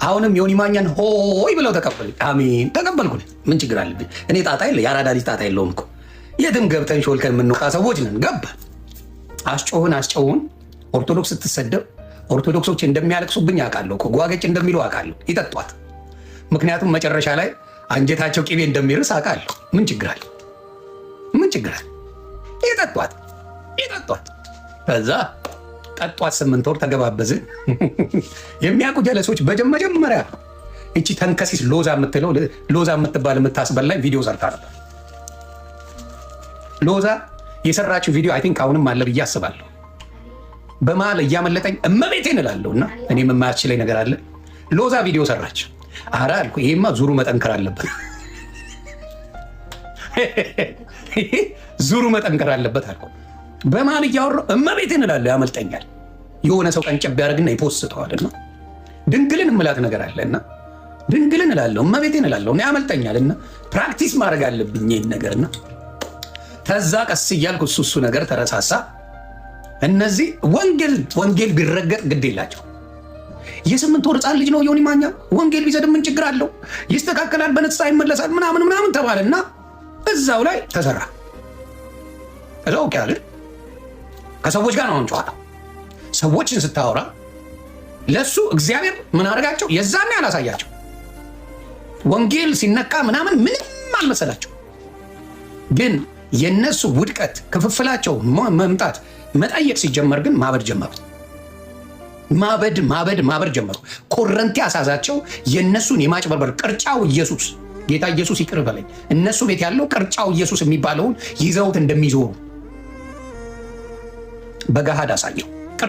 አሁንም ዮኒ ማኛን ሆይ ብለው ተቀበሉ። አሜን ተቀበልኩ። ምን ችግር አለብኝ? እኔ ጣጣ የለ፣ የአራዳ ልጅ ጣጣ የለውም እኮ። የትም ገብተን ሾልከን የምንወጣ ሰዎች ነን። ገባ አስጮህን አስጨውን። ኦርቶዶክስ ስትሰደብ ኦርቶዶክሶች እንደሚያለቅሱብኝ አውቃለሁ እኮ፣ ጓገጭ እንደሚሉ አውቃለሁ። ይጠጧት። ምክንያቱም መጨረሻ ላይ አንጀታቸው ቅቤ እንደሚርስ አውቃለሁ። ምን ችግር አለ? ምን ችግር አለ? ይጠጧት ይጠጧት። ከዛ ጠጧት። 8 ወር ተገባበዝን። የሚያውቁ ጀለሶች በመጀመሪያ እቺ ተንከሲስ ሎዛ የምትለው፣ ሎዛ የምትባል የምታስበላኝ ቪዲዮ ሰርታ ነበር። ሎዛ የሰራችው ቪዲዮ I think አሁንም አለ ብዬ አስባለሁ። በመሀል እያመለጠኝ እመቤቴን እላለሁ እና እኔም የማያስችለኝ ነገር አለ። ሎዛ ቪዲዮ ሰራች። አረ አልኩ፣ ይሄማ ዙሩ መጠንከር አለበት፣ ዙሩ መጠንከር አለበት አልኩ። በመሀል እያወራሁ እመቤቴን እላለሁ፣ ያመልጠኛል። የሆነ ሰው ቀንጨብ ያደርግና ይፖስተዋል እና ድንግልን እምላት ነገር አለ እና ድንግልን እላለሁ፣ እመቤቴን እላለሁ እና ያመልጠኛል እና practice ማድረግ አለብኝ ይህን ነገርና ከዛ ቀስ እያልኩ እሱ እሱ ነገር ተረሳሳ። እነዚህ ወንጌል ወንጌል ቢረገጥ ግድ የላቸው። የ8 ወር ሕፃን ልጅ ነው ዮኒ ማኛ። ወንጌል ቢሰድብ ምን ችግር አለው? ይስተካከላል፣ በንስሐ ይመለሳል፣ ምናምን ምናምን ተባለና እዛው ላይ ተሰራ። እዛው okay አለ። ከሰዎች ጋር ነው አሁን ጨዋታው። ሰዎችን ስታወራ ለሱ እግዚአብሔር ምን አደረጋቸው? የዛኔ አላሳያቸው። ወንጌል ሲነካ ምናምን ምንም አልመሰላቸው። ግን የነሱ ውድቀት ክፍፍላቸው መምጣት መጠየቅ ሲጀመር ግን ማበድ ጀመሩ። ማበድ ማበድ ማበድ ጀመሩ። ኮረንቲ አሳዛቸው። የነሱን የማጭበርበር ቅርጫው ኢየሱስ፣ ጌታ ኢየሱስ ይቅር በለኝ። እነሱ ቤት ያለው ቅርጫው ኢየሱስ የሚባለውን ይዘውት እንደሚዞሩ በገሃድ አሳየው።